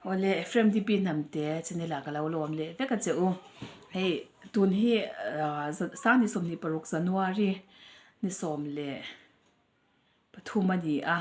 Awle Ephraim DP Hnamte channel ah ka lo lawm leh vek a che u. Hei tun hi Sangni 26 January ni 13 a ni a.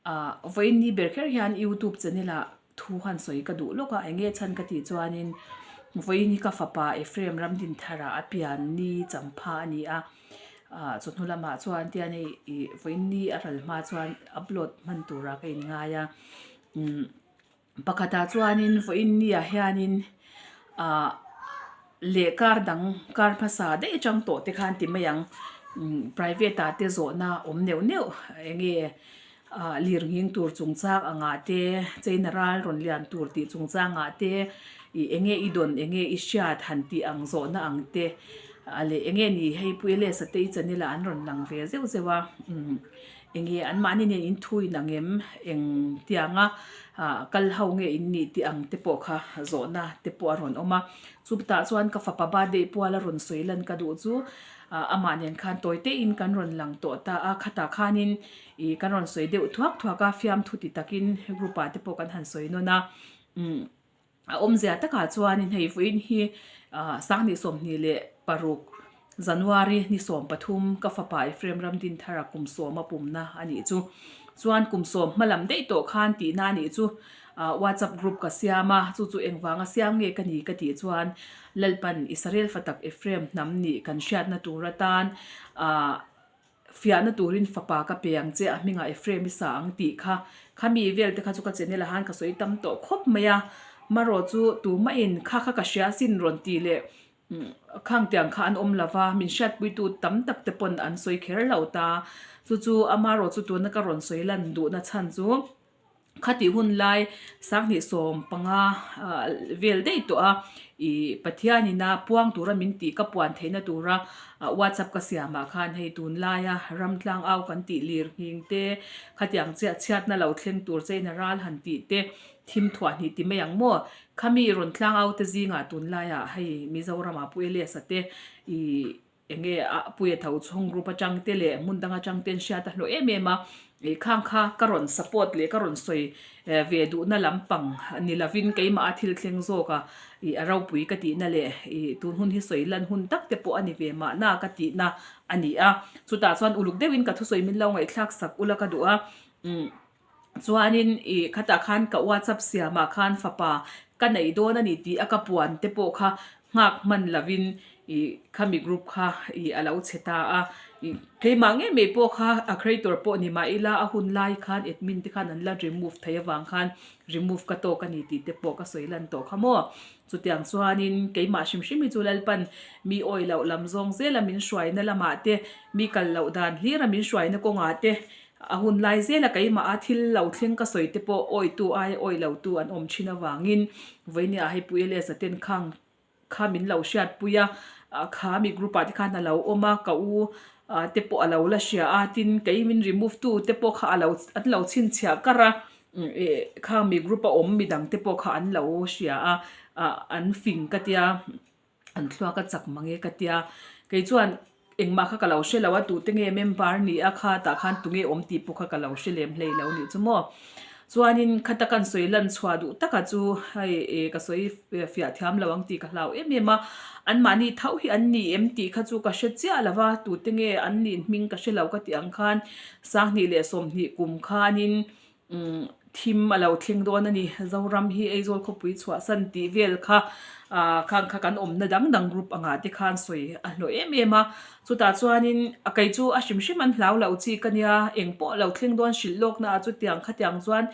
Ahh vawiin ni ber kher hian youtube channel ah thu han sawi ka duh lawk a eng nge chhan ka tih chuanin vawiin hi ka fapa Ephraim Ramdinthara a pian ni champha a ni a ahh chawhnu lamah chuan tian hei ih vawiin ni a ral hma chuan upload hman turah ka inngai a umm. Pakhatah chuanin vawiin niah hianin ahh leh kar dang kar hmasa daih atang tawh te khan ti mai ang umm private ah te zawhna awm neuh neuh eng nge ah lir nghing tur chungchang angah te china ral rawn lian tur tih chungchang ah te ih eng nge i dawn eng nge i hriat han tih ang zawhna ang te ah leh eng nge ni hei pu Elias a te i channel ah an rawn lang ve zeuh zeuh a umm. Enge anmahni nen in thu in ang em? Eng tianga kal ho nge in nih tih ang te pawh kha zawhna te pawh a rawn awm a. Chutah chuan ka fapa birthday pual a rawn sawi lan ka duh chu amah nen khan tawi tein kan rawn lang tawh ta a. Khatah khanin ih kan rawn sawi deuh thuak thuak a, fiamthu ti takin group ah te pawh kan han sawi nawn a. Umm. A awmzia takah chuanin hei vawiin hi ah Sanghnih 26 January ni 13 ka fapa Ephraim Ramdinthara kum sawma pumna a nih chu. Chuan kum sawm hma lam daih tawh khan tihna a nih chu ah WhatsApp group ka siam a, chu chu engvanga siam nge ka ni ka tih chuan Lalpan Israel fatak Ephraim hnam nih kan hriatna tur atan ah Fiahna turin fapa ka pe ang che, a hmingah Ephraim i sa ang tih kha. Khami vel te kha chu ka channel ah han ka sawi tam tawh khawp mai a. Marawh chu tumahin kha kha ka hria sin rawn tih leh khang tiang kha an awm lo va, min hriatpuitu tam tak te pawn an sawi kher lo ta. Chu chu amarawh chu tuna ka rawn sawi lan duhna chhan chu. Khatih hun lai Sanghnih 15 vel daih tawh a, ih Pathianin a puang tura min tih ka puan theihna tura WhatsApp ka siamah khan hei tunlaia ramtlang au kan tih lir nghing te, khatiang chiah chhiatna lo thleng tur chein a ral han tih te, thim thuah hnih ti mai ang maw? Khami rawn tlang au te zingah tunlaiah hei Mizoramah Pu Elias-a te ih Eng nge a puia tho chhung group atang te leh hmun dang atang ten hriat a hlawh em em a, ih khang kha ka rawn support leh ka rawn sawi ve duhna lampang ni lovin keimah a thil thleng zawk a, ih a ropui ka tihna leh ih tun hun hi sawi lan hun tak te pawh a ni ve mahna ka tihna a ni a. Chutah chuan uluk deuhin ka thusawi min lo ngaihthlak sak ula ka duh a, umm. Chuanin ih khatah khan ka WhatsApp siamah khan fapa ka neih dawn a ni tih a ka puan te pawh kha nghak hman lovin ih khami group kha ih a lo chhe ta a. Ih keimah ngei mai pawh kha a creator pawh ni mah ila a hun lai khan admin te khan an la remove thei avang khan remove ka tawk a ni tih te pawh ka sawi lan tawh kha maw. Chutiang chuanin keimah hrim hrim hi chu Lalpan mi awi loh lam zawng zela min hruaina lamah te, mi kal loh dan hlira min hruaina kawngah te A hun lai zela keimah a thil lo thleng ka sawi te pawh awitu aia awi lo tu an awm thin avangin vawinia hei Pu Elias a ten khang kha min lo hriatpui a, kha mi group ah te khan a lo awm a, ka u te pawh a lo la hria a, tin kei min remove tu te pawh kha a lo an lo chhinchhiah kar a, khang mi group a awm midang te pawh kha an lo hria a, an fing ka tia. An thluak a chak mang e ka tia. Kei chuan engmah kha ka lo hre lo a, tute nge member ni a kha tah khan tunge awm tih pawh kha ka lo hre lem hlei lo nih chu maw. Chuanin khata kan sawi lan chhuah duh taka chu hei eh ka sawi fiah thiam lo ang tih ka hlau em em a. Anmahni tho hi an ni em tih kha chu ka hre chiah lo va, tute nge an nih hming ka hre lo ka tih ang khan 2020 kum khanin Umm thim a lo thleng dawn a ni. Zoram hi Aizawl khawpui chhuahsan tih vel kha ah khang kha kan awmna dang dang group angah te khan sawi a hlawh em em a. Chutah chuanin a kei chu a hrim hrim an hlau loh chi ka nia, eng pawh a lo thleng dawn hrilh lawkna ah chutiang khatiang chuan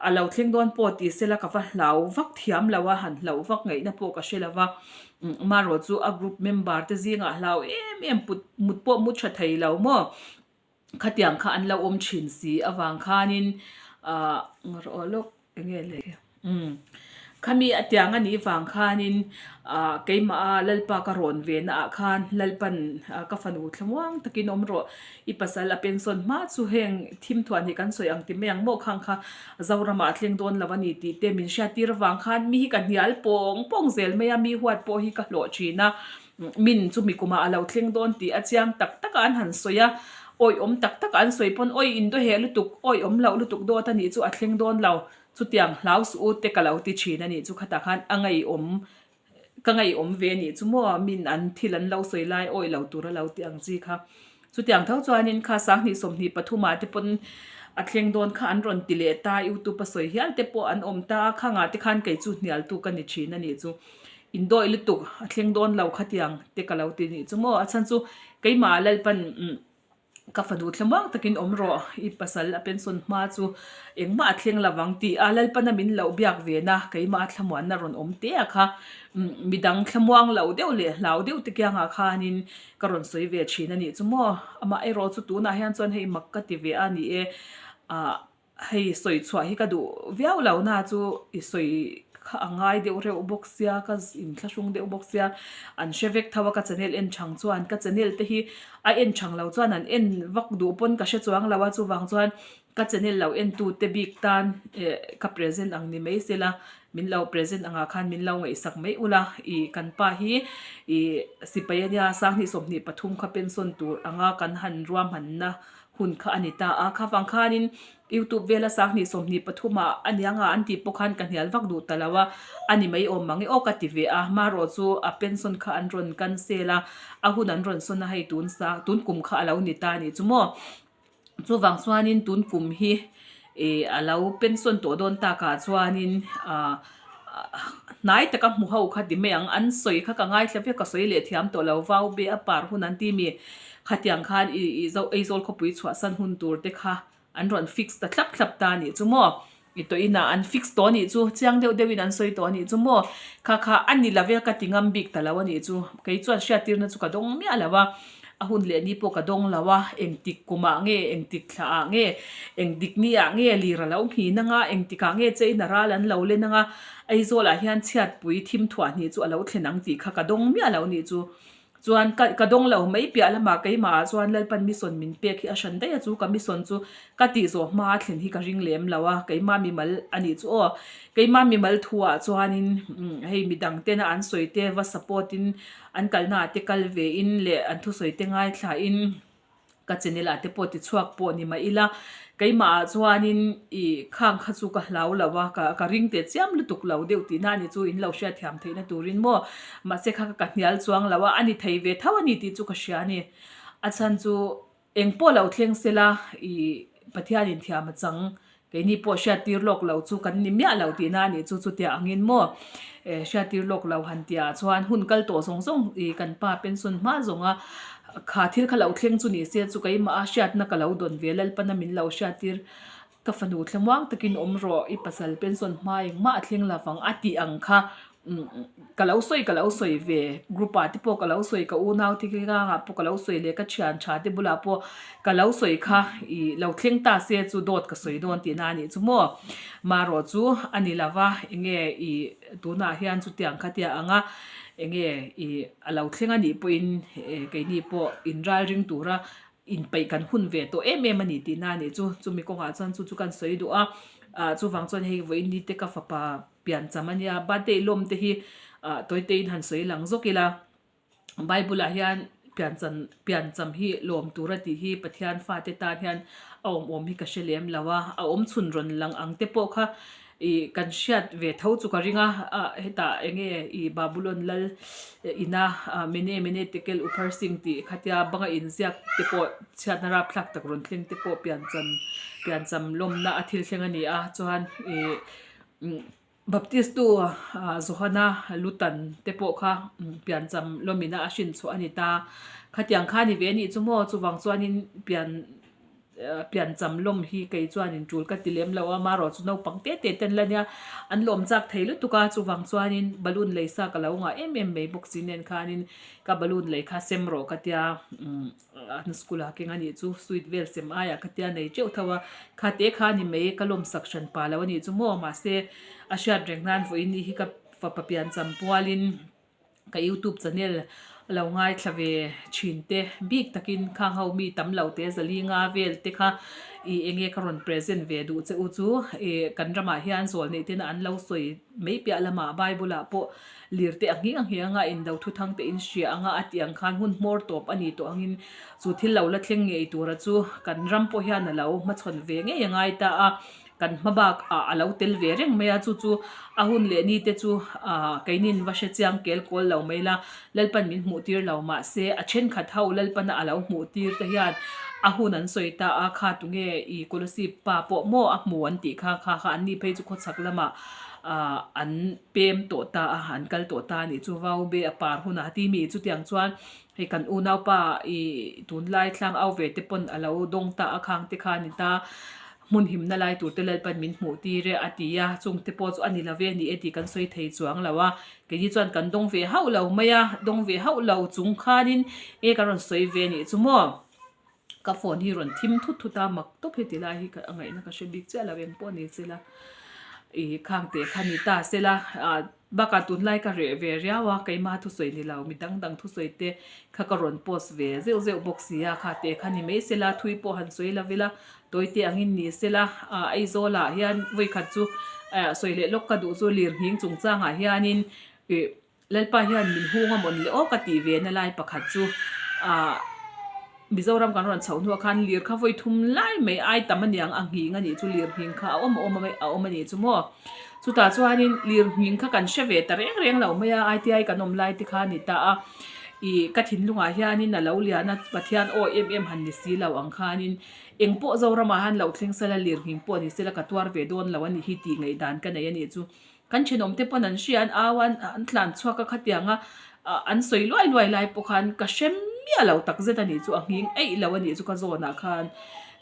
a lo thleng dawn pawh ti sela ka va hlau vak thiam lo a, han hlauh vak ngaihna pawh ka hre lo va. Umm marawh chu a group member te zingah hlau em em put mut pawh mu tha thei lo maw. Khatiang kha an lo awm thin si avang khanin ahh rawh lawk eng nge le umm khami a tiang a nih vang khanin ahh keimah a Lalpa ka rawn ve na ah khan Lalpan ka fanu thlamuang takin awm rawh i pasal a pension hma chu heng thim thuah hnih kan sawi ang ti mai ang maw khang kha Zoramah a thleng dawn lo a ni tih te min hriattir avang khan mi hi ka hnial pawng pawng zel mai a mi huat pawh hi ka hlawh thin a. Min chu mi kumah a lo thleng dawn tih a chiang tak tak a an han sawi a, awi awm tak tak a an sawi pawn awi in dawheh lutuk, awi awm loh lutuk dawt a nih chu a thleng dawn lo. Chutiang hlau suh u te ka lo ti thin a nih chu khatah khan a ngeiawm ka ngeiawm ve a nih chu maw min an thil an lo sawi lai awih lo tur a lo ti ang chi kha. Chutiang tho chuanin kha sanghnih 23 ah te pawn a thleng dawn kha an rawn ti leh ta youtube a sawi hial te pawh an awm ta a khangah te khan kei chu hnialtu ka ni thin a nih chu. Indawi lutuk a thleng dawn lo khatiang te ka lo ti nih chu maw a chhan chu keimah Lalpan umm Ka fanu thlamuang takin awm rawh, i pasal a pension hma chu engmah a thleng lovang tih a Lalpana min loh biak ve na, keimah a thlamuanna rawn awm teh a kha. Midang thlamuang lo deuh leh hlau deuh te kiangah khanin ka rawn sawi ve thin a nih chu maw. Amah erawh chu tunah hian chuan hei mak ka ti ve a ni e. Ah. Hei sawi chhuah hi ka duh viau lo na chu i sawi kha a ngai deuh reuh bawk sia ka inthlahrung deuh bawk sia an hre vek tho a ka channel en chang chuan ka channel te hi a en chang lo chuan an en vak duh pawn ka hre chuang lo a chuvang chuan ka channel lo en tu te bik tan eh ka present ang ni mai se la min lo present angah khan min lo ngaihsak mai ula ih kan pa hi ih sipai ania sanghnih 23 kha pension tur anga kan han ruahmanna hun kha a ni ta a, kha vang khanin youtube vela sanghnih 23 ah a nia nga an tih pawh khan ka hnial vak duh ta lo a, a ni mai awm mang e aw ka ti ve a, marawh chu a pension kha an rawn cancel a, a hun an rawn sawn a hei tun sa tun kum kha a lo ni ta a nih chu maw. Chuvang chuanin tun kum hi ih a lo pension tawh dawn takah chuanin ah hnai taka hmu ho kha ti mai ang, an sawi kha ka ngaithla vek ka sawi leh thiam tawh lo, vau be a par hun an ti mi khatiang khan ih ih zo Aizawl khawpui chhuahsan hun tur te kha an rawn fix ta thlap thlap ta a nih chu maw, i tawh inah an fix tawh a nih chu, chiang deuh deuhin an sawi tawh a nih chu maw, kha kha a ni lo e ka ti ngam bik ta lo a nih chu, kei chuan hriattirna chu ka dawng miah lo a. A hun leh ni pawh ka dawng lo a, engtik kumah nge, engtik thlaah nge, engdik niah nge lir a lo nghin anga, engtikah nge cheina ral an lo len anga, Aizawlah hian chhiatpui thim thuah hnih chu a lo thlen ang tih kha ka dawng miah lo nih chu. Chuan ka ka dawng lo mai piah lamah keimahah chuan Lalpan mission min pek hi a hran daih a chu ka mission chu ka tih zawh hma a thlen hi ka ring lem lo a, keimah mimal a nih chu aw. Keimah mimal thuah chuanin hei midang tena an sawi te va support in An kalna ah te kal ve in leh an thusawi te ngaithla in ka channel ah te pawh ti chhuak pawh ni mah ila keimah ah chuanin ih khang kha chu ka hlau lo a ka ka ring teh chiam lutuk lo deuh tihna a ni chu in lo hriatthiam theihna turin maw mahse kha ka hnial chuang lo a a ni thei ve tho a ni tih chu ka hria a ni a chhan chu Eng pawh lo thleng sela i Pathianin thiam a chang. Keini pawh hriattir lawk lo chu kan ni miah lo tihna a nih chu chutia angin maw hriattir lawk lo han tihah chuan hun kal tawh zawng zawng i kan pa pension hma zawnga kha thil kha lo thleng chu ni se chu keimah a hriatna ka lo dawn ve Lalpana min lo hriattir Ka fanu thlamuang takin awm rawh, i pasal pension hma engmah a thleng lo vang a tih ang kha ka lo sawi ka lo sawi ve, group ah te pawh ka lo sawi, ka unau te kengangah pawh ka lo sawi leh ka thian tha te bulah pawh ka lo sawi kha ih lo thleng ta se chu dawt ka sawi dawn tihna a nih chu maw. Marawh chu a ni lo va, enge ih tunah hian chutiang kha tia ang a, enge ih a lo thleng a nih pawhin keini pawh inralring tura inpeih kan hun ve tawh em em a ni tihna a nih chu. Chumi kawngah chuan chu chu kan sawi duh a, ah chuvang chuan hei vawiin ni te ka fapa piancham a nia, birthday lawm te hi ah tawi teiin han sawi lang zawk ila, Bible ah hian piancham piancham hi lawm tur a tih hi Pathian fate tan hian a awm awm hi ka hre lem lo a, a awm chhun rawn lang ang te pawh kha Ih kan hriat ve tho chu ka ring a, ah hetah eng nge ih Babulon lal ina mene mene tekel uphar sing tih khatia banga inziak te pawh chhiatna rapthlak tak rawn thleng te pawh piancham piancham lawmna a thil thleng a ni a chuan ih Baptist tu Johana Lutan te pawh kha piancham lawmina a hrin chhuah a ni ta khatiang kha a ni ve a nih chu maw chuvang chuanin pian Piancham lawm hi kei chuanin tul ka ti lem lo a, marawh chu naupang te te ten la nia an lawm chak thei lutuk a, chuvang chuanin balloon lei sa ka lo ngah em em mai bawk si nen khanin ka balloon lei kha sem rawh ka tia umm an school ah keng a nih chu sweet vel sem aiah ka tia nei teuh tho a, kha te kha ni mai ka lawm sak hran pa lo a nih chu maw mahse a hriat reng nan vawiin ni hi ka fapa piancham pualin. Ka youtube channel lo ngaithla ve thin te bik takin khang ho mi tam lo te zalinga vel te kha ih enge ka rawn present ve duh che u chu ih kan ramah hian zawl neih tena an lo sawi mai piah lamah bible ah pawh lir te a nghing a nghing anga indo thu thang te in hria anga a tih ang khan hun hmawr tawp a ni tawh angin chu thil lo la thleng ngei tura chu kan ram pawh hian a lo hmachhawn ve ngei a ngai ta a. Kan hma bak ah a lo tel ve reng mai a, chu chu a hun leh ni te chu ah keinin va hre chiang kel kawl lo mai la, Lalpan min hmuh tir lo mah se a thenkhat ho Lalpana a lo hmuh tir te hian a hun an sawi ta a, kha tunge i Kolosip pa pawh maw a hmu an tih kha, kha kha an ni phei chu khawchhak lamah ah an pem tawh ta a, an kal tawh ta a nih chu, Vaube a par hunah ti mi chutiang chuan hei kan unaupa i tunlai thlang au ve te pawn a lo dawng ta a khang te kha a ni ta. Hmun himna lai tur te Lalpan min hmuh tir e a ti a, chung te pawh chu a ni lo ve a ni e tih kan sawi thei chuang lo a, keini chuan kan dawng ve hauh lo mai a, dawng ve hauh lo chung khanin e ka rawn sawi ve a nih chu maw? Ka phone hi rawn thim thut thut a, mak tawp heti lai hi ka a ngaihna ka hre bik chiah lo eng pawh ni sela ih khang teh kha ni ta sela ah. Bakah tunlai ka reh ve riau a, keimah thusawi ni lo, mi dang dang thusawi te kha ka rawn post ve zeuh zeuh bawk si a, kha teh kha ni mai sela, thui pawh han sawi lo ila, tawi te angin ni sela, Aizawlah hian vawikhat chu sawi leh lawk ka duh chu lirnghing chungchangah hianin ih Lalpa hian min hung a mawn le aw ka tih ve na lai pakhat chu ah Mizoram kan rawn chhoh hnuah khan lir kha vawi thum lai mai ai tam a niang a nghing a nih chu lir nghing kha a awm a awm a a awm a nih chu maw. Chutah chuanin lir nghing kha kan hre ve ta reng reng lo mai a ITI kan awm lai te kha a ni ta a ih ka thinlungah hianin a lo lian a Pathian aw em em han ni si lo ang khanin eng pawh Zoramah han lo thleng sela lir nghing pawh ni sela ka tuar ve dawn lo a nih hi tih ngaihdan ka nei a nih chu. Kan thenawmte pawn an hria an au a, an tlan chhuak a khatiang a, an sawi luai luai lai pawh khan ka hre miah lo tak zet a nih chu, a nghing eih lo a nih chu ka zawnah khan.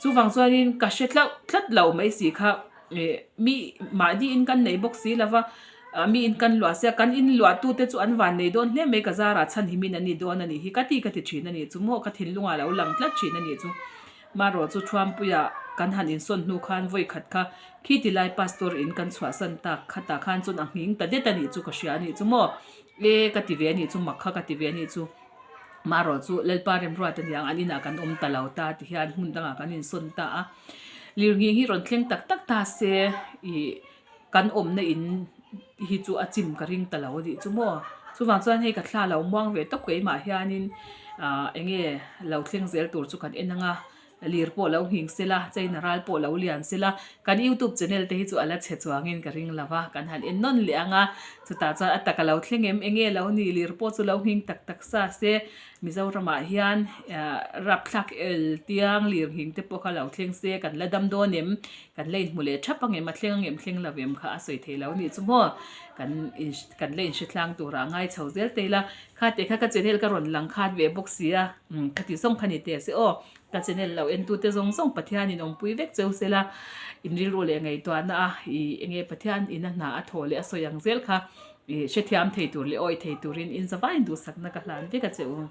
Chuvang chuanin ka hre tlauh tlat lo mai si kha ih mi mahni in kan nei bawk si lo va, mi in kan luah sia, kan in luah tute chu an van nei dawn hle mai ka zarah chhan himin an ni dawn a nih hi ka ti ka ti thin a nih chu maw ka thinlungah lo lang tlat thin a nih chu. Marawh chu Thuampuia kan han insawn hnu khan vawi khat kha khi ti lai pastor in kan chhuahsan tak khatah khan chuan a nghing ta det a nih chu ka hria a nih chu maw? E ka ti ve a nih chu mak kha ka ti ve a nih chu. Marawh chu Lalpa Remruat a niang an inah kan awm ta lo ta ti hian hmun dangah kan insawn ta a. Lirnghing hi rawn thleng tak tak ta se ih kan awmna in hi chu a chim ka ring ta lo a nih chu maw? Chuvang chuan hei ka thla lo muang ve tawp keimah hianin ah eng nge lo thleng zel tur chu kan en ang a, lir pawh lo nghing se la, China ral pawh lo lian se la, kan youtube channel te hi chu a la chhe chuangin ka ring lo va, kan han en nawn leh ang a, chutah chuan a taka lo thleng em eng nge lo ni lir pawh chu lo nghing tak tak sa se Mizoramah hian ah rapthlak el tiang lir nghing te pawh kha lo thleng se kan la dam dawn em? Kan la inhmu leh thap ang em, a thleng ang em thleng lo em kha a sawi thei lo anih chu maw? Kan in kan la inhre tlang turah ngai chho zel thei la, kha teh kha ka channel ka rawn lang khat ve bawk si a, umm khati zawng kha ni teh se aw, ka channel lo en tute zawng zawng Pathianin awmpui vek cheu se la, in rilru leh ngaihtuahna a ih enge Pathian ina hna a thaw leh a sawi ang zel kha ih hrethiam thei tur leh awih thei turin in zavaiin duhsakna ka hlan vek a che u.